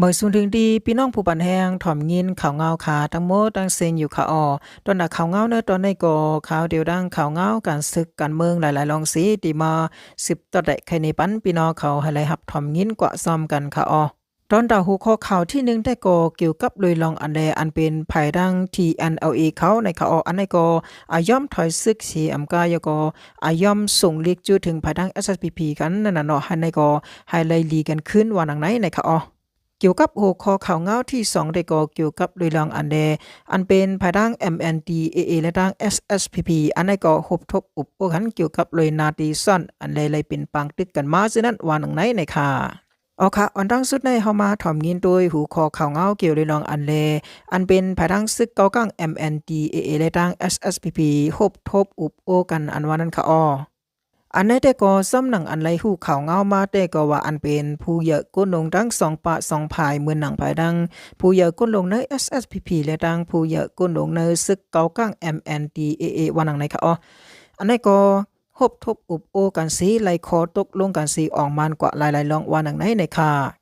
ເມີສູນເຖິງທີ່ພີ່ນ້ອງຜູ້ປັນແຮງ ຖອມຍິນຂ່າວງາວຂາ ທັງໝົດທັງເສັນຢູ່ຂະອໍ. ຕອນໜ້າຂ່າວງາວໃນຕອນນີ້ກໍ ຂ່າວດຽວດັ່ງຂ່າວງາວການສຶກການເມືອງຫຼາຍໆລອງສີ ທີ່ມາສືບຕໍ່ແຕະໄຂໃນປັນພີ່ນ້ອງເຂົາໃຫ້ໄດ້ຮັບຖອມຍິນກວ່າຊ້ອມກັນຂະອໍ. ຕອນຕາຫົວຂໍ້ຂ່າວທີໜຶ່ງແຕ່ກໍກ່ຽວກັບໂດຍລອງອັນແລ ອັນເປັນພາຍດັ່ງ TNLA ເຂົາໃນຂະອໍ. ອັນນີ້ກໍອາຍອມຖອຍສຶກເສຍອຳກາ ແລ້ວກໍອາຍອມສົ່ງເລກຈຸເຖິງພາຍດັ່ງ SSPP ກັນນັ້ນນະເນາະ ໃຫ້ໃນກໍໃຫ້ໄລ່ລີກັນຄືນວ່າໜັງໃນໃນຂະອໍ. ກ່ຽວກັບຫົວຂໍ້ຂ່າວງາວທີສອງແຕ່ກໍກ່ຽວກັບໂດຍລອງອັນແລ ອັນເປັນພາຍດັ່ງ MNDAA ແລະ ທາງ SSPP ອັນນີ້ກໍຮົບທົບອຸບໂອ້ກັນກ່ຽວກັບໂດຍໜ້າທີ່ຊ້ອນອັນແລໄດ້ເປັນປາງຕຶກກັນມາ ເຊັ່ນນັ້ນວ່າໜັງໃນໃນຂະ ເອົາຂະ ອັນດັ່ງສຸດໃນເຮົາມາຖອມຍິນໂດຍຫົວຂໍ້ຂ່າວງາວກ່ຽວເລື່ອງອັນແລ ອັນເປັນພາຍທາງຊຶກເກົາກາງ MNDAA ແລະ ທາງ SSPP ຮົບທົບອຸບໂອ້ກັນອັນວ່ານັ້ນຂະອໍ. ອັນໃນແຕ່ກໍຊ້ຳໜັງອັນໄດ້ຮູ້ຂ່າວງາວມາແຕ່ກໍວ່າ ອັນເປັນຜູ້ໃຫຍ່ກົ້ນລົງທັງສອງປາກສອງຝ່າຍ ເໝືອນໜັງພາຍທາງຜູ້ໃຫຍ່ກົ້ນລົງໃນ SSPP ແລະ ທາງຜູ້ໃຫຍ່ກົ້ນລົງໃນຊຶກເກົາກາງ MNDAA ວ່າໜັງໃນຂະອໍ. ອັນໃນກໍ ຮົບທົບອຸບໂອ້ກັນເສ ໄດ້ຂໍ້ຕົກລົງກັນເສອອກມາກວ່າຫຼາຍໆລອງວ່າໜັງໃນໃນຂະ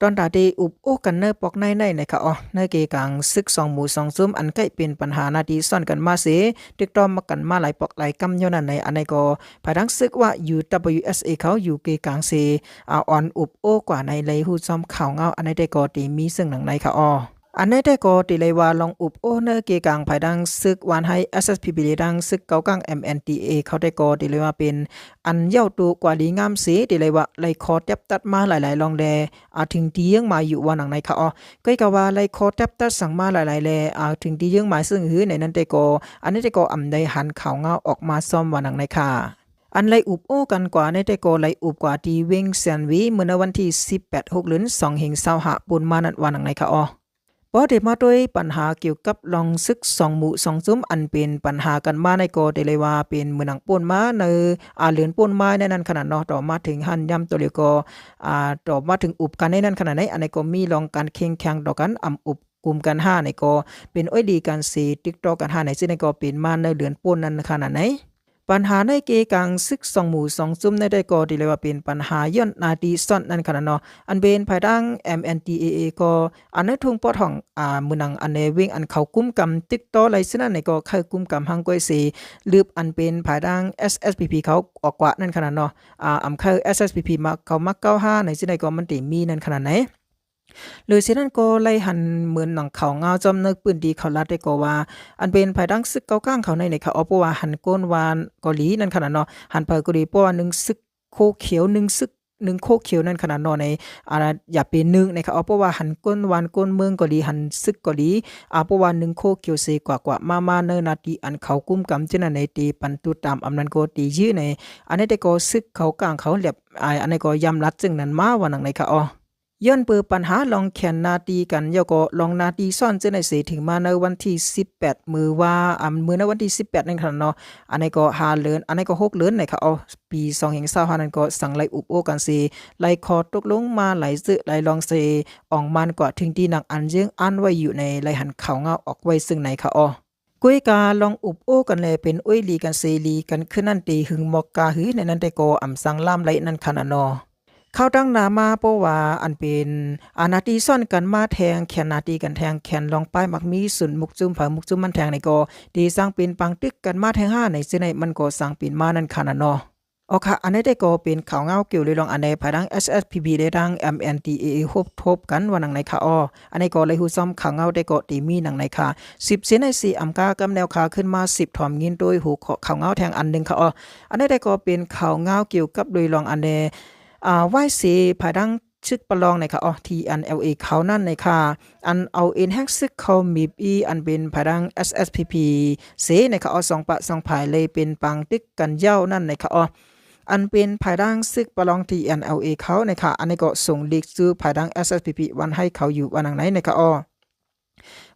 ຕອນຕາທີ່ອຸບໂອ້ກັນໃນປອກໃນໃນໃນຂະອໍ. ໃນເກກາງຊຶກສອງໝູ່ສອງຊຸມ ອັນໃກ້ເປັນບັນຫາໜ້າທີ່ຊ້ອນກັນມາເສ ຕິດຕໍ່ມາກັນມາຫຼາຍປອກຫຼາຍກຳຍ້ອນນັ້ນໃນ ອັນໃນກໍພາຍທາງຊຶກວ່າ UWSA ເຂົາຢູ່ເກກາງເສ ອາ ອອນອຸບໂອ້ກວ່າໃນໄດ້ຮູ້ຊ້ອມຂ່າວງາວ ອັນໃນແຕ່ກໍທີ່ມີເຊິ່ງໜັງໃນຂະອໍ. ອັນໃນແຕ່ກໍທີ່ໄດ້ວ່າລອງອຸບໂອ້ເນີເກກາງພາຍທາງຊຶກຫວານໄຮ SSPP ແລະ ທາງຊຶກເກົາກາງ MNDAA ເຂົາແຕ່ກໍທີ່ໄດ້ວ່າເປັນອັນເຍົາໂຕກວ່າດີງາມເສ ທີ່ໄດ້ວ່າໄດ້ຂໍ້ແຕັບຕັດມາຫຼາຍໆລອງແລ ອາ ເຖິງທີ່ເຍືອງໝາຍຢູ່ວ່າໜັງໃນຂະອໍ. ກໍກະວ່າໄດ້ຂໍ້ແຕັບຕັດສັງມາຫຼາຍໆແລ ອາ ເຖິງທີ່ເຍືອງໝາຍເຊິ່ງຫືໃນນັ້ນແຕ່ກໍ ອັນໃນແຕ່ກໍອຳໄດ້ຫັນຂ່າວງາວອອກມາຊ້ອມວ່າໜັງໃນຂະ ອັນໄດ້ອຸບໂອ້ກັນກວ່າໃນແຕ່ກໍໄດ້ອຸບກວ່າທີ່ເວັງແສນຫວີ ເມື່ອໃນວັນທີສິບແປດ ຫົກເດືອນ ສອງເຮງຊາວຫ້າ ປົນມານັ້ນວ່າໜັງໃນຂະອໍ. ພໍໄດ້ມາດ້ວຍບັນຫາກ່ຽວກັບລອງຊຶກສອງໝູ່ສອງຊຸມ ອັນເປັນບັນຫາກັນມາໃນກໍໄດ້ເລີຍວ່າເປັນເໝືອນໜັງປົນມາໃນ ອາ ເດືອນປົນມາໃນນັ້ນຂະໜາດເນາະ ຕໍ່ມາເຖິງຫັ້ນຍາມຕໍ່ເລີຍກໍ ອາ ຕໍ່ມາເຖິງອຸບກັນໃນນັ້ນຂະໜາດໃນ ອັນໃນກໍມີລອງການເຄັ່ງແຂ່ງຕໍ່ກັນ ອຳອຸບກຸມກັນຫາໃນກໍເປັນໂອ້ຍດີກັນເສ ຕິດຕໍ່ກັນຫາໃນ ເຊັ່ນໃນກໍເປັນມາໃນເດືອນປົນນັ້ນຂະໜາດໃນ. ບັນຫາໃນເກກາງຊຶກສອງໝູ່ສອງຊຸມໃນໄດ້ກໍທີ່ເລີຍວ່າເປັນບັນຫາຍ້ອນໜ້າທີ່ຊ້ອນນັ້ນຂະໜາດເນາະ ອັນເປັນພາຍທາງ MNDAA ກໍ ອັນໃນທົ່ງປອດຫ້ອງ ອາ ເໝືອນໜັງອັນໃນເວັງອັນເຂົາກຸມກຳຕິດຕໍ່ໄລຊະນັ້ນໃນກໍເຂົາກຸມກຳຮັງກ້ວຍເສ ຫຼືບອັນເປັນພາຍທາງ SSPP ເຂົາອອກກວ່ານັ້ນຂະໜາດເນາະ ອາ ອຳເຂົາ SSPP ມາ ເຂົາມາກ່າວຫາໃນຊິໃດກໍມັນເຕມີນັ້ນຂະໜາດໃນ. ໂດຍເຊັ່ນນັ້ນກໍໄດ້ຫັນເໝືອນໜັງຂ່າວງາວຈອມໃນພື້ນທີ່ເຂົາລາວແຕ່ກໍວ່າ ອັນເປັນພາຍທາງຊຶກເກົາກາງເຂົາໃນໃນຂະອໍ ເພາະວ່າຫັນກົ້ນວານກໍດີນັ້ນຂະໜາດເນາະ ຫັນໃຜກໍດີ ເພາະວ່າໜຶ່ງຊຶກໂຄຂຽວ ໜຶ່ງຊຶກ ໜຶ່ງໂຄຂຽວນັ້ນຂະໜາດເນາະ ໃນ ອາ ຢ່າເປັນໜຶ່ງໃນຂະອໍ ເພາະວ່າຫັນກົ້ນວານກົ້ນເມືອງກໍດີ ຫັນຊຶກກໍດີ ອາ ເພາະວ່າໜຶ່ງໂຄຂຽວເສກວ່າໆມາໆ ໃນໜ້າທີ່ອັນເຂົາກຸມກຳເຊັ່ນນັ້ນໃນ ທີ່ປັນຕຸຕາມອຳນາດກໍທີ່ຢືນໃນ ອັນໃນແຕ່ກໍຊຶກເຂົາກາງເຂົາແລບ ອາ ອັນໃນກໍຍາມລັດເຊິ່ງນັ້ນມາວ່າໜັງໃນຂະອໍ. ຍ້ອນເປີດບັນຫາລອງແຂ່ນໜ້າທີ່ກັນ ແລ້ວກໍລອງໜ້າທີ່ຊ້ອນເຊິ່ງໃນເສ ເຖິງມາໃນວັນທີສິບແປດ ມື້ວ່າ ອາ ມື້ໃນວັນທີສິບແປດນັ້ນຂະໜາດເນາະ ອັນໃນກໍຫ້າເດືອນ ອັນໃນກໍຫົກເດືອນໃນຂະອໍ ປີສອງເຮງຊາວຫ້ານັ້ນກໍສັງໄດ້ອຸບໂອ້ກັນເສ ໄດ້ຂໍ້ຕົກລົງມາຫຼາຍເຊິ່ງຫຼາຍລອງເສ ອອກມາກວ່າເຖິງທີ່ນັກອັນເຢິງອ່ານໄວ້ຢູ່ໃນໄດ້ຫັນຂ່າວງາວອອກໄວ້ເຊິ່ງໃນຂະອໍ. ກວຍກາລອງອຸບໂອ້ກັນແລເປັນໂອ້ຍລີກັນເສລີກັນຄືນນັ້ນເຕຫຶງໝອກກາຫືໃນນັ້ນແຕ່ກໍອຳສັງລາມໄລນັ້ນຂະໜາດເນາະ. ຂ່າວຕັ້ງໜ້າມາເພາະວ່າອັນເປັນ ອາ ໜ້າທີ່ຊ້ອນກັນມາແທງ ແຂ່ນໜ້າທີ່ກັນແທງ ແຂ່ນລອງປ້າຍມັກມີສຸນມຸກຈຸ້ມເຜີມຸກຈຸ້ມມັນແທງໃນກໍ ທີ່ສ້າງເປັນປາງຕຶກກັນມາແທງຫາໃນເຊິ່ງໃນມັນກໍສ້າງເປັນມານັ້ນຂະໜາດເນາະ. ອໍ ຂະ ອັນໃດແຕ່ກໍເປັນຂ່າວງາວກ່ຽວເລື່ອງອັນໃດ ພາຍທາງ SSPP ແລະ ທາງ MNDAA ຮົບທົບກັນວ່າໜັງໃນຂະອໍ. ອັນໃດກໍໄດ້ຮູ້ຊ້ອມຂ່າວງາວແຕ່ກໍທີ່ມີໜັງໃນຂະ ສິບເສນໃນສີ່ອຳກາກຳແນວຂະ ຂຶ້ນມາສິບຖອມຍິນໂດຍຫົວຂໍ້ຂ່າວງາວແທງອັນໜຶ່ງຂະອໍ. ອັນໃດແຕ່ກໍເປັນຂ່າວງາວກ່ຽວກັບໂດຍລອງອັນໃດ ອາ ວາຍເສ ພາຍທາງຊຶກປະລອງໃນຂະອໍ TNLA ເຂົານັ້ນໃນຂະ ອັນເອົາເອັນແຮງຊຶກເຂົາມີບອີ ອັນເປັນພາຍທາງ SSPP ເສໃນຂະອໍ ສອງປະສອງຝ່າຍເລີຍເປັນປາງຕຶກກັນເຍົານັ້ນໃນຂະອໍ. ອັນເປັນພາຍທາງຊຶກປະລອງ TNLA ເຂົາໃນຂະ ອັນນີ້ກໍສົ່ງລີກຊື່ພາຍທາງ SSPP ວັນໃຫ້ເຂົາຢູ່ວ່າໜັງໃນໃນຂະອໍ.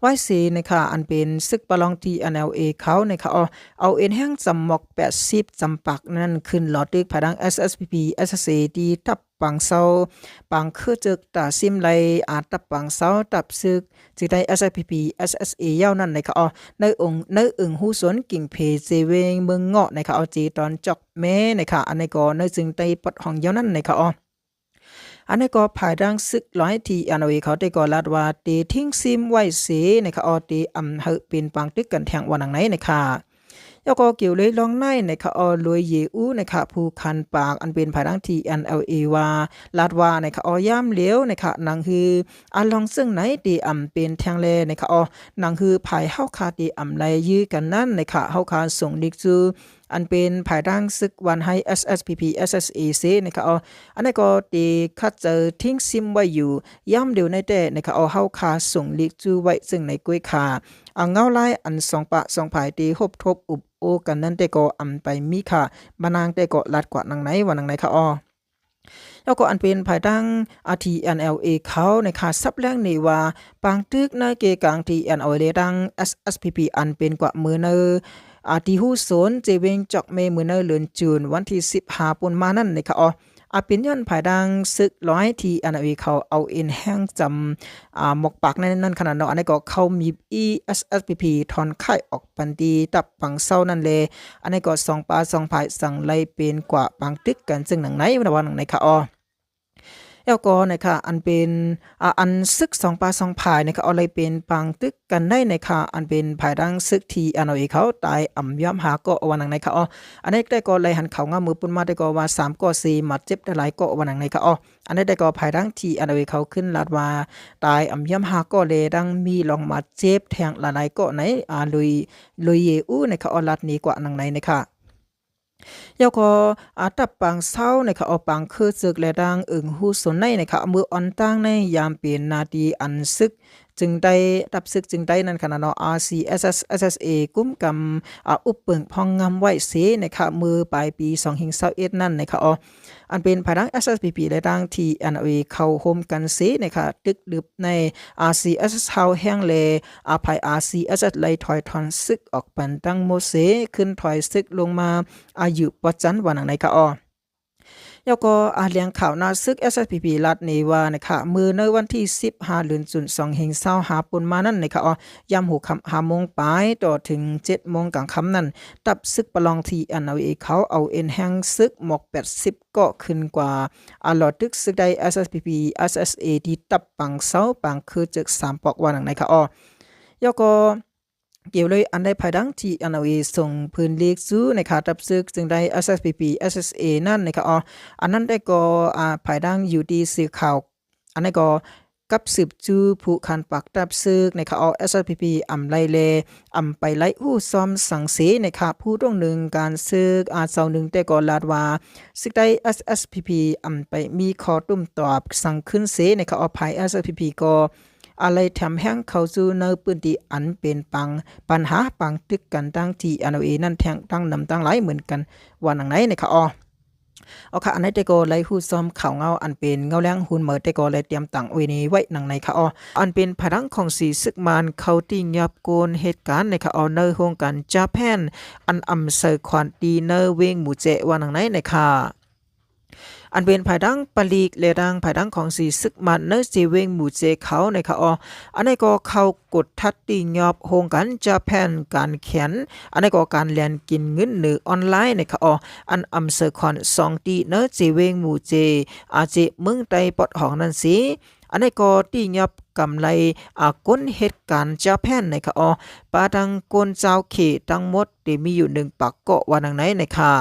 ວາຍເສໃນຂະ ອັນເປັນຊຶກປະລອງ TNLA ເຂົາໃນຂະອໍ ເອົາເອັນແຮງຈຳໝອກແປດສິບຈຳປາກນັ້ນຂຶ້ນລໍຕຶກພາຍທາງ SSPP SSA ທີ່ທັບ ປາງເຊົາ ປາງຄືເຈີກຕາຊິມໄລ ອາ ຕັບປາງເຊົາ ຕັບຊຶກ ຈຶໄດ້ SSPP SSA ເຍົານັ້ນໃນຂະອໍ ໃນອົງ ໃນເອີງຮູສົນ ກິ່ງເພ ເຈເວງ ເມືອງເງາະໃນຂະອໍ ເຈຕອນຈອກແມ່ໃນຂະ ອັນໃນກໍໃນຈຶ່ງໄດ້ປອດຫ້ອງເຍົານັ້ນໃນຂະອໍ. ອັນນີ້ກໍພາຍທາງຊຶກລາຍ TNLA ເຂົາແຕ່ກໍລາດວ່າ ເຕຖິ້ງຊິມໄວ້ເສ ນະຄະ ອອ ເຕອຳໃຫ້ເປັນປາງຕຶກກັນແທງວ່າໜັງໃນ ນະຄະ. ແລ້ວກໍກ່ຽວເລີຍລອງໃນ ນະຄະ ອອ ລວຍເຢອູ ນະຄະ ຜູ້ຂັນປາກ ອັນເປັນພາຍທາງ TNLA ວ່າ ລາດວ່າ ນະຄະ ອອ ຍາມຫຼຽວ ນະຄະ ໜັງຮື ອາ ລອງເຊິ່ງໃນ ເຕອຳເປັນແທງແລ ນະຄະ ອອ ໜັງຮືພາຍເຮົາຄາເຕອຳໄລ່ຢື້ກັນນັ້ນ ນະຄະ ເຮົາຄາສົ່ງລິກຊູ ອັນເປັນພາຍທາງຊຶກວັນໄຮ SSPP SSA ເສ ນະຄະ ອອ ອັນນັ້ນກໍເຕຂັດໃຈຖິ້ງຊິມໄວ້ຢູ່ ຍາມດຽວໃນແຕ່ ນະຄະ ອອ ເຮົາຄາສົ່ງລິກຊູໄວ້ເຊິ່ງໃນກ້ວຍຄາ ອາ ເງົາລາຍອັນສອງປະສອງພາຍເຕຮົບທົບອຸບໂອ້ກັນນັ້ນແຕ່ກໍອຳໄປມີຄ່າ ບານາງແຕ່ກໍລາດກວ່າໜັງໃນ ວ່າໜັງໃນ ຄະ ອອ. ແລ້ວກໍອັນເປັນພາຍທາງ ອາ TNLA ເຂົາ ນະຄະ ສັບແຫຼງນີ້ວ່າ ປາງຕຶກໃນເກກາງ TNLA ແລະ ທາງ SSPP ອັນເປັນກວ່າມື້ໃນ ອາ ທີ່ຮູ້ສົນ ເຈວຽງຈອກແມ່ ມື້ໃນເດືອນຈູນ ວັນທີສິບຫ້າ ປົນມານັ້ນ ນະຄະ ອອ ອາ ເປັນຍ້ອນພາຍທາງຊຶກລາຍ TNLA ເຂົາເອົາເອັນແຮງຈຳ ອາ ໝອກປາກໃນນັ້ນຂະໜາດເນາະ ອັນນີ້ກໍເຂົາມີບອີ SSPP ຖອນຄ້າຍອອກປັນທີ່ຕັບປາງເຊົານັ້ນແລ ອັນນີ້ກໍສອງປະສອງພາຍສັງໄລ່ເປັນກວ່າປາງຕຶກກັນເຊິ່ງໜັງໃນ ວ່າໜັງໃນ ຄະ ອອ. ແລ້ວກໍ ນະຄະ ອັນເປັນ ອາ ອັນຊຶກສອງປະສອງພາຍ ນະຄະ ອອ ໄລ່ເປັນປາງຕຶກກັນໃນ ນະຄະ ອັນເປັນພາຍທາງຊຶກ TNLA ເຂົາຕາຍອຳຍອມຫ້າເກາະ ວ່າໜັງໃນ ຄະ ອອ. ອັນນີ້ແຕ່ກໍໄລ່ຫັນຂ່າວງາມມື້ປຸ້ນມາແຕ່ກໍວ່າສາມເກາະເສ ບາດເຈັບຫຼາຍເກາະ ວ່າໜັງໃນ ຄະ ອອ. ອັນນີ້ແຕ່ກໍພາຍທາງ TNLA ເຂົາຂຶ້ນລາດວ່າ ຕາຍອຳຍອມຫ້າເກາະ ແລະ ທັງມີລອງບາດເຈັບແທງຫຼາຍໆເກາະໃນ ອາ ລຸຍ ລຸຍເຢອູ ນະຄະ ອອ ລາດນີ້ກວ່າໜັງໃນ ນະຄະ. ແລ້ວກໍ ອາ ຕັບປາງເຊົາ ນະຄະ ອອ ປາງຄືເຈິກ ແລະ ທາງເອີງຮູ້ສົນໃນ ນະຄະ ເມື່ອອ່ອນຕາງໃນຍາມເປັນນາທີອັນຊຶກ ຈຶ່ງໄດ້ ຕັບຊຶກຈຶ່ງໄດ້ນັ້ນຂະນະເນາະ RCSS SSA ກຸມກຳ ອາ ອຸບເປິງພອງງາມໄວ້ເສ ນະຄະ ເມື່ອປາຍປີສອງພັນຊາວເອັດນັ້ນ ນະຄະ ອອ ອັນເປັນພາຍທາງ SSPP ແລະ ທາງ TNLA ເຂົ້າໂຮມກັນເສ ນະຄະ ຕຶກດຶບໃນ RCSS ຮາວແຮງ ແລະ ອາ ພາຍ RCSS ໄລ່ຖອຍຖອນຊຶກອອກປັນທັງໝົດເສ ຂຶ້ນຖອຍຊຶກລົງມາ ອາ ຢູ່ປະຈັນ ວ່າໜັງໃນ ຄະ ອອ. ແລ້ວກໍ ອາ ແຫຼ່ງຂ່າວໜ້າຊຶກ SSPP ລັດນີ້ວ່າ ນະຄະ ມື້ໃນວັນທີສິບຫ້າ ເດືອນຈູນ ສອງພັນຊາວຫ້າ ປົນມານັ້ນ ນະຄະ ອອ ຍາມຫົວຄ່ຳຫ້າໂມງປາຍ ຕໍ່ເຖິງເຈັດໂມງກາງຄ່ຳນັ້ນ ຕັບຊຶກປະລອງ TNLA ເຂົາເອົາເອັນແຮງຊຶກໝອກແປດສິບເກາະ ຂຶ້ນກວ່າ ອາ ຫຼໍ່ຕຶກຊຶກໄດ້ SSPP SSA ທີ່ຕັບປາງເຊົາ ປາງຄືເຈິກສາມປອກ ວ່າໜັງໃນ ຄະ ອອ. ແລ້ວກໍ ກ່ຽວເລີຍອັນໃດພາຍທາງ TNLA ສົ່ງພື້ນລີກສູ່ ນະຄະ ຕັບຊຶກ ຈຶ່ງໄດ້ SSPP SSA ນັ້ນ ນະຄະ ອອ ອັນນັ້ນແຕ່ກໍ ອາ ພາຍທາງຢູ່ທີ່ສື່ຂ່າວ ອັນນັ້ນກໍກັບສືບສູ່ຜູ້ຂັນປາກຕັບຊຶກ ນະຄະ ອອ SSPP ອຳໄລ່ແລ ອຳໄປໄລ່ຮູ້ຊອມສັງເສ ນະຄະ ຜູ້ຕ້ອງໜຶ່ງການຊຶກ ອາ ເຈົ້າໜຶ່ງແຕ່ກໍລາດວ່າ ຊຶກໄດ້ SSPP ອຳໄປມີຂໍ້ຕົ້ມຕອບສັງຄືນເສ ນະຄະ ອອ ພາຍ SSPP ກໍ ອາໄລແຖມແຮງເຂົ້າສູ່ໃນພື້ນທີ່ອັນເປັນປັງ ບັນຫາປາງຕຶກກັນທັງ TNLA ນັ້ນແທງຕັ້ງນຳຕັ້ງຫຼາຍເໝືອນກັນ ວ່າໜັງໃນ ນະຄະ ອອ. ເອົາຄະ ອັນໃດແຕ່ກໍໄດ້ຮູ້ຊອມຂ່າວເງົາອັນເປັນເງົາແລງຮຸນເໝີ ແຕ່ກໍໄດ້ຕຽມຕັ້ງໄວ້ນີ້ໄວ້ໜັງໃນ ຄະ ອອ. ອັນເປັນພາຍທາງຂອງສີ່ຊຶກມານເຂົ້າຕິງຍັບກົນເຫດການ ນະຄະ ອອ ໃນໂຮງການຈາແພນ ອັນອຳໃສ່ຂວັນຕີໃນເວງໝູເຈ ວ່າໜັງໃນ ນະຄະ. ອັນເປັນພາຍທາງປະລິກ ແລະ ທາງພາຍທາງຂອງສີ່ຊຶກມານໃນເຈເວງໝູເຈເຂົາ ນະຄະ ອອ ອັນໃດກໍເຂົ້າກົດທັດຕິຍອບໂຮງການຈາແພນການແຂນ ອັນໃດກໍການແລ່ນກິນເງິນເໜືອອອນລາຍ ນະຄະ ອອ ອັນອຳເສີຂອນສອງຕີໃນເຈເວງໝູເຈ ອາ ເຈເມືອງໃຕ້ປອດຫອງນັ້ນເສ ອັນໃດກໍຕິຍອບກຳໄລ ອາ ກົນເຮັດການຈາແພນ ນະຄະ ອອ ປະທັງກົນຊາວເຂດທັງໝົດເຕມີຢູ່ໜຶ່ງປາກເກາະ ວ່າໜັງໃນ ນະຄະ.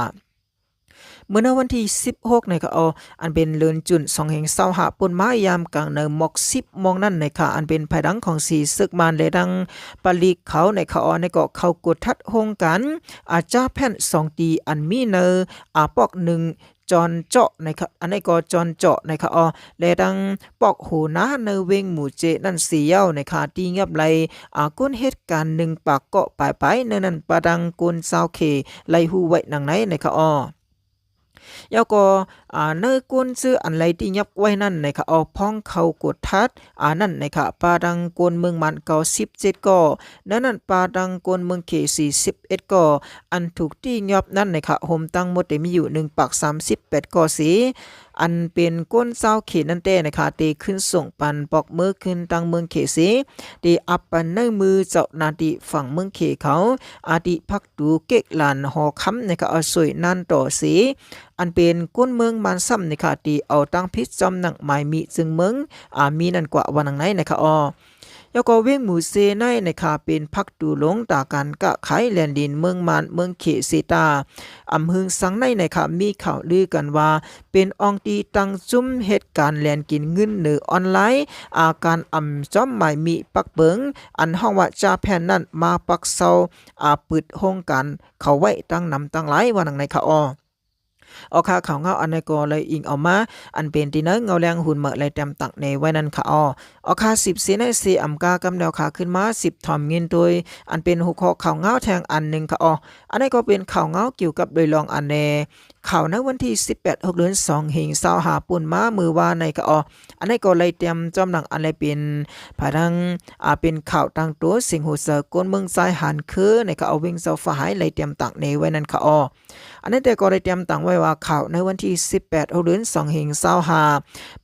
ເມື່ອໃນວັນທີສິບຫົກ ນະຄະ ອອ ອັນເປັນເດືອນຈູນ ສອງພັນຊາວຫ້າ ປົນມາຍາມກາງໃນໝອກສິບໂມງນັ້ນ ນະຄະ ອັນເປັນພາຍຫຼັງຂອງສີ່ຊຶກມານ ແລະ ທັງປະລິກເຂົາ ນະຄະ ອອ ໃນເກາະເຂົາກົດທັດໂຮງການ ອາ ຈາແພນສອງຕີ ອັນມີໃນ ອາ ປອກໜຶ່ງຈອນເຈາະ ນະຄະ ອັນໃດກໍຈອນເຈາະ ນະຄະ ອອ ແລະ ທັງປອກໂຫນາໃນເວງໝູເຈນັ້ນເສຍ ນະຄະ ທີ່ຍັບໄລ ອາ ຄົນເຮັດການໜຶ່ງປາກເກາະປາຍໆ ໃນນັ້ນປະທັງຄົນຊາວເຂໄລຮູ້ໄວ້ໜັງໃນ ນະຄະ ອອ. ແລ້ວກໍ ອາ ໃນຄົນຊື່ອັນໄລທີ່ຍັບໄວ້ນັ້ນ ນະຄະ ອອ ພ້ອງເຂົ້າກົດທັດ ອາ ນັ້ນ ນະຄະ ປະທັງຄົນເມືອງມານເກົ້າສິບເຈັດເກາະ ໃນນັ້ນປະທັງຄົນເມືອງເຂສີ່ສິບເອັດເກາະ ອັນຖືກທີ່ຍັບນັ້ນ ນະຄະ ໂຮມທັງໝົດໄດ້ມີຢູ່ໜຶ່ງປາກສາມສິບແປດເກາະເສ ອັນເປັນຄົນຊາວເຂດນັ້ນແຕ່ນະຄະ ໄດ້ຂຶ້ນສົ່ງປັນປອກມືຄືນທາງເມືອງເຂດເສ ໄດ້ອັບປັນໃນມືເຈົ້າໜ້າທີ່ຝັ່ງເມືອງເຂດເຂົາ ອາ ທີ່ພັກຕູເກັກລານຫໍຄຳນະຄະ ເອົາຊ່ວຍນານຕໍ່ເສ ອັນເປັນຄົນເມືອງມານຊ້ຳນະຄະ ທີ່ເອົາຕາງຜິດຈອມໜັງໝາຍມີດເຊິ່ງເມືອງ ອາ ມີນັ້ນກວ່າວ່າໜັງໃນນະຄະ ອໍ. ແລ້ວກໍເວງໝູເຊໃນນະຄະ ເປັນພັກຕູຫຼົງຕາການຄ້າຂາຍແລນດິນເມືອງມານ ເມືອງເຂດເຊຕາ ອຳເຮືອງສັງໃນນະຄະ ມີຂ່າວລືກັນວ່າ ເປັນອ່ອງຕີຕັ້ງຊຸມເຮັດການແລນກິນເງິນເນີອອນລາຍ ອາ ການອຳຈອມໝາຍມີດປັກເປິງ ອັນຮ້ອງວ່າຈາແຜ່ນນັ້ນ ມາປັກເຊົາ ອາ ປຶດໂຮງການເຂົາໄວ້ຕັ້ງນຳຕັ້ງຫຼາຍ ວ່າໜັງໃນຄະ ອໍ. ອໍ ຄ່ະ ຂ່າວເງົາອັນໃດກໍໄດ້ອີງເອົາມາ ອັນເປັນທີ່ໃນເງົາແລງຫຸນເໝີໄດ້ຕຽມຕັ້ງແນໄວ້ນັ້ນຄະ ອໍ. ອໍ ຄ່ະ ສິບເສນໃນເສອຳກາກຳແລ້ວຄ່ະ ຂຶ້ນມາສິບທອມຍິນໂດຍ ອັນເປັນຫົວຂໍ້ຂ່າວເງົາແທ່ງອັນໜຶ່ງຄະ ອໍ. ອັນໃດກໍເປັນຂ່າວເງົາກ່ຽວກັບໂດຍລອງອັນແນ ຂ່າວໃນວັນທີສິບແປດ ຫົກ ເດືອນ ສອງເຮງ ຊາວຫ້າ ປົນມາມື້ວານໃນຄະ ອໍ. ອັນໃດກໍໄດ້ຕຽມຈອມຫຼັງອັນໃດເປັນພາຍທາງ ອາ ເປັນຂ່າວຕ່າງໂຕ ເສຍງຫົວໃຈຄົນເມືອງຊາຍຫານເຄີໃນຄະ ເອົາເວງເຈົ້າຟ້າຫາຍໄດ້ຕຽມຕັ້ງແນໄວ້ນັ້ນຄະ ອໍ. ອັນໃດແຕ່ກໍໄດ້ຕຽມຕັ້ງໄວ້ວ່າ ຂ່າວໃນວັນທີສິບແປດ ຫົກ ເດືອນ ສອງເຮງ ຊາວຫ້າ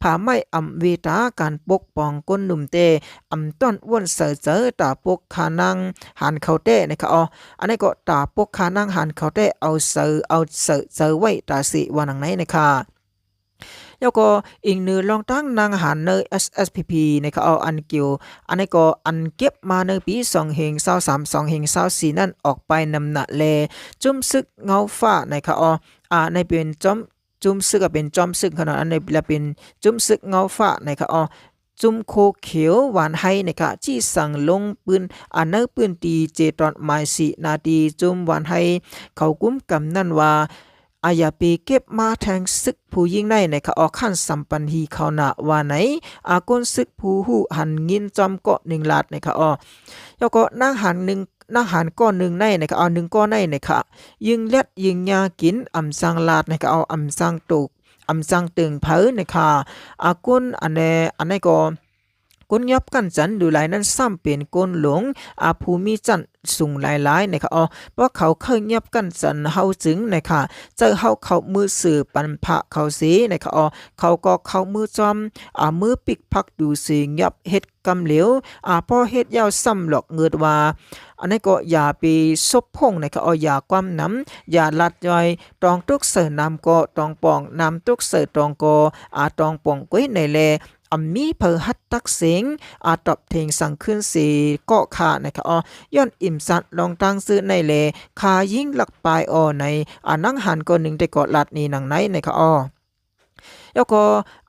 ຜາໄມ້ອຳເວຕາ ການປົກປ້ອງຄົນໜຸ່ມແຕ່ ອຳຕ້ອນວົນໃສ່ໃຈ ຕາປົກຄານາງຫານເຂົາແຕ້ນະຄະ ອໍ. ອັນໃດກໍຕາປົກຄານາງຫານເຂົາແຕ້ ເອົາໃສ່ ເອົາໃສ່ໃຈໄວ້ຕາເສ ວ່າໜັງໃນນະຄະ. ແລ້ວກໍອີງເໜືອລອງຕັ້ງນາງຫານໃນ ເອສເອສພີພີ ນະຄະ ເອົາອັນກ່ຽວ ອັນໃດກໍອັນເກັບມາໃນປີສອງເຮງຊາວສາມ ສອງເຮງຊາວສີ່ນັ້ນອອກໄປນຳໜ້າແລ ຈຸ້ມຊຶກເງົາຟ້ານະຄະ ອໍ. ອາ ໃນເປັນຈອມ ຈຸ້ມຊຶກ ອາ ເປັນຈອມຊຶກຂະໜາດ ອັນໃດລະເປັນຈຸ້ມຊຶກເງົາຟ້ານະຄະ ອໍ. ຈຸ້ມໂຄຂຽວຫວານໄຮນະຄະ ຊີ້ສັ່ງລົງພື້ນ ອາ ໃນພື້ນທີ່ເຈຕອນໝາຍສີ່ ໜ້າທີ່ຈຸ້ມຫວານໄຮເຂົາກຸມກຳນັ້ນວ່າ ອາ ຢ່າໄປເກັບມາແທງຊຶກຜູ້ຍິງໃນນະຄະ ອໍ ຄັນສຳປັນທີ່ເຂົານະວ່າໃນ ອາ ຄົນຊຶກຜູ້ຮູ້ຫັນຍິນຈອມເກາະໜຶ່ງລາດນະຄະ ອໍ. ແລ້ວກໍນາງຫານໜຶ່ງ ນາງຫານເກາະໜຶ່ງໃນນະຄະ ເອົາ ໜຶ່ງເກາະໃນນະຄະ ຍິງແລດຍິງຍາກິນ ອຳຊ່າງລາດນະຄະ ເອົາ ອຳຊ່າງໂຕກ ອຳຊ່າງເຕີງເຜີນະຄະ ອາ ຄົນອັນແນ ອັນໃດກໍ ຄົນຫຍັບກັ້ນຈັນດູຫຼາຍນັ້ນ ຊ້ຳເປັນຄົນຫຼົງ ອາ ຜູ້ມີຊັ້ນສູງຫຼາຍໆ ນະຄະ ອໍ. ເພາະເຂົາເຄີຍຫຍັບກັ້ນຈັນເຮົາຈຶ່ງນະຄະ ໃຈເຮົາເຂົ້າມືຊື່ປັນພະເຂົາເສນະຄະ ອໍ. ເຂົາກໍເຂົ້າມືຈອມ ອາ ມືປິກພັກດູເສຫຍັບເຮັດກຳຫຼຽວ ອາ ພໍເຮັດແລ້ວຊ້ຳຫຼອກເງິດວ່າ ອັນໃດກໍຢ່າໄປສົບພົງນະຄະ ອໍ ຢ່າຄວາມນຳ ຢ່າລາດຍ່ອຍ ຕອງຕົກໃສ່ນ້ຳກໍຕອງປ່ອງ ນ້ຳຕົກໃສ່ຕອງກໍ ອາ ຕອງປ່ອງກ້ວຍໃນແລ ອຳມີໃຜຫັດຕັກເສງ ອາ ຕອບເຖງສັງຄືນເສເກາະຂ້ານະຄະ ອໍ. ຍ້ອນອີ່ມສັດລອງຕັ້ງຊື່ໃນແລ ຂ້າຍິງລັກປາຍ ອໍ ໃນ ອາ ນາງຫານກໍໜຶ່ງແຕ່ກໍລາດນີ້ນຳໃນນະຄະ ອໍ. ແລ້ວກໍ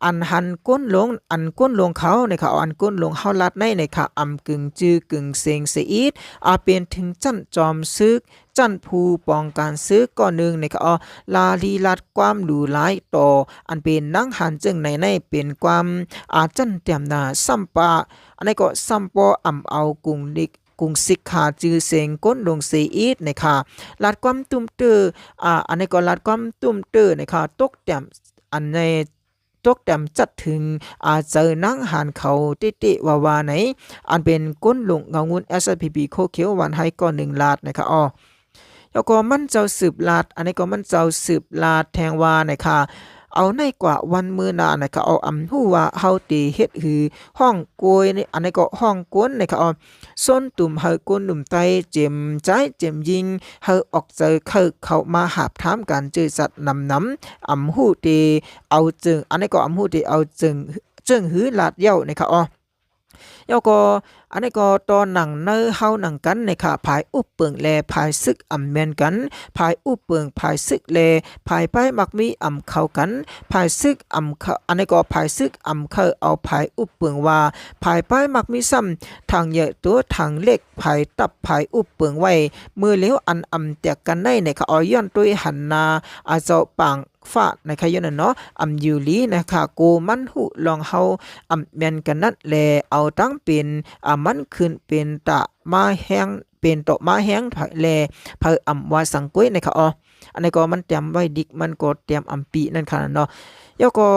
ອັນຫັນກົນຫຼົງ ອັນກົນຫຼົງເຂົານະຄະ ອັນກົນຫຼົງເຮົາລາດໃນນະຄະ ອຳກຶງຈື່ກຶງເສງເສອີດ ອາ ເປັນເຖິງຊັ້ນຈອມຊຶກ ຊັ້ນຜູ້ປ້ອງກັນຊຶກກໍໜຶ່ງນະຄະ ອໍ ລາລີລາດຄວາມຫຼູຫຼາຍຕໍ່ ອັນເປັນນາງຫານເຈີງໃນໃນ ເປັນຄວາມ ອາ ຈັນຕຽມໜ້າຊ້ຳປະ ອັນໃດກໍຊ້ຳປໍອຳເອົາກຸງດິກ ກຸງສິກຂາຈື່ເສງກົນຫຼົງເສອີດນະຄະ ລາດຄວາມຕຸ້ມເຕີ ອາ ອັນໃດກໍລາດຄວາມຕຸ້ມເຕີນະຄະ ຕົກແຕ້ມ ອັນໃນ ຕົກແຕ້ມຈັດເຖິງ ອາ ໃຈນາງຫານເຂົາເຕະໆວ່າໆໃນ ອັນເປັນກົນຫຼົງເງົາງຸ່ນ ເອສເອສພີພີ ໂຄຂຽວຫວານໄຮກໍໜຶ່ງລາດນະຄະ ອໍ. ແລ້ວກໍມັນເຈົ້າສືບລາດ ອັນໃດກໍມັນເຈົ້າສືບລາດແທງວ່ານະຄະ ເອົາໃນກວ່າວັນມື້ໜ້ານະຄະ ເອົາອຳຮູ້ວ່າເຮົາເຕເຮັດຫື ຮ້ອງໂກຍ ອັນໃດກໍຮ້ອງກົນນະຄະ ເອົາຊົນຕຸມໃຫ້ຄົນໜຸ່ມໃຕ້ເຈັມໃຈເຈັມຍິງ ໃຫ້ອອກໃຈເຂົ້າ ເຂົ້າມາຫາບຖາມການຈື່ຈັດນຳນຳ ອຳຮູ້ເຕເອົາເຈີງ ອັນໃດກໍອຳຮູ້ເຕເອົາເຈີງ ເຈີງຫືລາດເຍົານະຄະ ອໍ. ແລ້ວກໍ ອັນໃດກໍຕໍ່ໜັງໃນເຮົາໜັງກັນນະຄະ ຝ່າຍອຸບເປິງແລຝ່າຍຊຶກອຳແມ່ນກັນ ຝ່າຍອຸບເປິງຝ່າຍຊຶກແລ ຝ່າຍປ້າຍມັກມີອຳເຂົ້າກັນ ຝ່າຍຊຶກອຳເຂົ້າ ອັນໃດກໍຝ່າຍຊຶກອຳເຂົ້າເອົາຝ່າຍອຸບເປິງວ່າ ຝ່າຍປ້າຍມັກມີຊ້ຳ ທັງໃຫຍ່ໂຕທັງເລັກ ຝ່າຍຕັບຝ່າຍອຸບເປິງໄວ້ ມື້ເລວອັນອຳແຕກກັນໃນນະຄະ ເອົາຍ້ອນໂດຍຫັນໜ້າ ອາ ເຈົ້າປາງ ຝາກນະຄະ ຢູ່ນັ້ນເນາະ ອຳຢູ່ລີນະຄະ ໂກມັນຫູລອງເຮົາອຳແມ່ນກັນນັ້ນແລ ເອົາຕັ້ງເປັນ ອາ ມັນຂຶ້ນເປັນຕາມາແຮງ ເປັນໂຕມາແຮງແລ ໃຜອຳວ່າສັງກວຍນະຄະ ອໍ. ອັນໃດກໍມັນຕຽມໄວ້ດິກ ມັນກໍຕຽມອຳປີນັ້ນຄະເນາະ ແລ້ວກໍ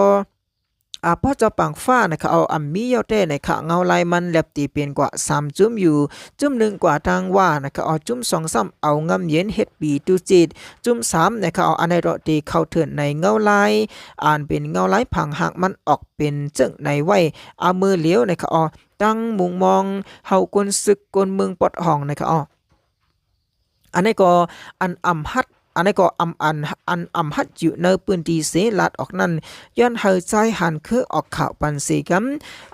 ອາ ພໍຈະປາງຟ້ານະຄະເອົາ ອຳມີເຍົາແຕ່ນະຄະ ເງົາລາຍມັນແລັບຕີເປັນກວ່າສາມຈຸ້ມຢູ່ ຈຸ້ມໜຶ່ງກວ່າທາງຫວ້ານະຄະເອົາ ຈຸ້ມສອງຊ້ຳເອົາງຳເຢັນເຮັດປີຕຸເຈັດ ຈຸ້ມສາມນະຄະເອົາ ອັນໃດເຕາະຕີເຂົ້າເທີນໃນເງົາລາຍ ອັນເປັນເງົາລາຍຜັງຫາກມັນອອກເປັນເຈິກໃນໄວ້ ອາ ເມີຫຼຽວນະຄະເອົາ ຕັ້ງມຸງມອງເຮົາກົນສຶກກົນເມືອງປອດຫ້ອງນະຄະເອົາ. ອັນໃດກໍອັນອຳຫັດ ອັນໃດກໍອຳ ອັນ ອັນອຳຫັດຢູ່ໃນພື້ນທີ່ເສລາດອອກນັ້ນ ຍ້ອນໃຫ້ຊາຍຫັນຄືອອກຂ່າວປັນເສກຳ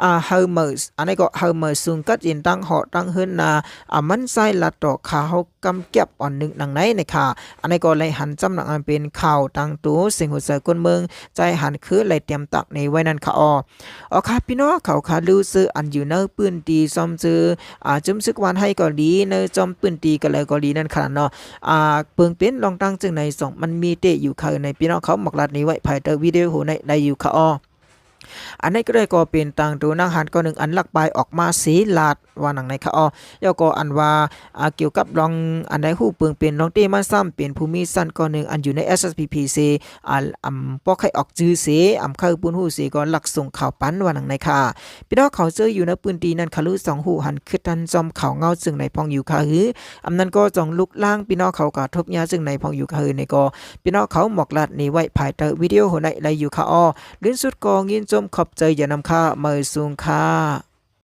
ອາ ໃຫ້ເໝີ ອັນໃດກໍໃຫ້ເໝີສູງກັດເຢັນຕັ້ງຫໍຕັ້ງເຮືອນນາ ອາ ມັນຊາຍລາດຕໍ່ຂາເຮົາກຳແກັບອ່ອນໜຶ່ງໜັງໃນນະຄະ. ອັນໃດກໍໄດ້ຫັນຈຳໜັງອັນເປັນຂ່າວຕ່າງໂຕ ເສງຫົວໃຈຄົນເມືອງ ໃຈຫັນຄືໄດ້ຕຽມຕັກໃນໄວ້ນັ້ນຄະເອົາ. ອໍ ຄະ ພີ່ນ້ອງເຂົາຄະ ຫຼືຊື່ອັນຢູ່ໃນພື້ນທີ່ຊອມຊື່ ອາ ຈຸ້ມຊຶກວານໄຮກໍດີ ໃນຈອມພື້ນທີ່ກະເລີກໍດີນັ້ນຄະເນາະ ອາ ເບິ່ງເປັນລອງຕັ້ງເຊິ່ງໃນສອງ ມັນມີເຕະຢູ່ຄະ ໃນພີ່ນ້ອງເຂົາໝອກລາດນີ້ໄວ້ພາຍໃຕ້ວິດີໂອໃນໄດ້ຢູ່ຄະອໍ. ອັນໃດກໍໄດ້ກໍເປັນຕ່າງໂຕນາງຫັນກໍໜຶ່ງ ອັນລັກບາຍອອກມາເສລາດວ່າໜັງໃນຄະອໍ. ແລ້ວກໍອັນວ່າ ອາ ກ່ຽວກັບລອງອັນໃດຮູ້ເບິ່ງເປັນລອງເຕະມາຊ້ຳ ເປັນຜູ້ມີຊັ້ນກໍໜຶ່ງ ອັນຢູ່ໃນ ເອສເອສພີພີ ເສ ອາ ອຳບໍ່ໃຄ່ອອກຈື່ເສ ອຳໃຄ່ປຸ້ນຮູ້ເສ ກໍລັກສົ່ງຂ່າວປັນວ່າໜັງໃນຄະ. ພີ່ນ້ອງເຂົາເຈີຢູ່ໃນພື້ນທີ່ນັ້ນຄະ ຫຼືສອງຮູ້ຫັນຄືທັນຈອມຂ່າວເງົາເຊິ່ງໃນພອງຢູ່ຄະ ຫຼືອຳນັ້ນກໍຈອງລຸກລ້າງ ພີ່ນ້ອງເຂົາກະທົບຍາເຊິ່ງໃນພອງຢູ່ຄະ ຫຼືໃນກໍ ພີ່ນ້ອງເຂົາໝອກລາດນີ້ໄວ້ພາຍໃຕ້ວິດີໂອໃນໄດ້ຢູ່ຄະອໍ. ເລື່ອນສຸດກໍຍິນຊົມຂອບໃຈຢ່ານຳຄະ ເໝີສູງຄະ.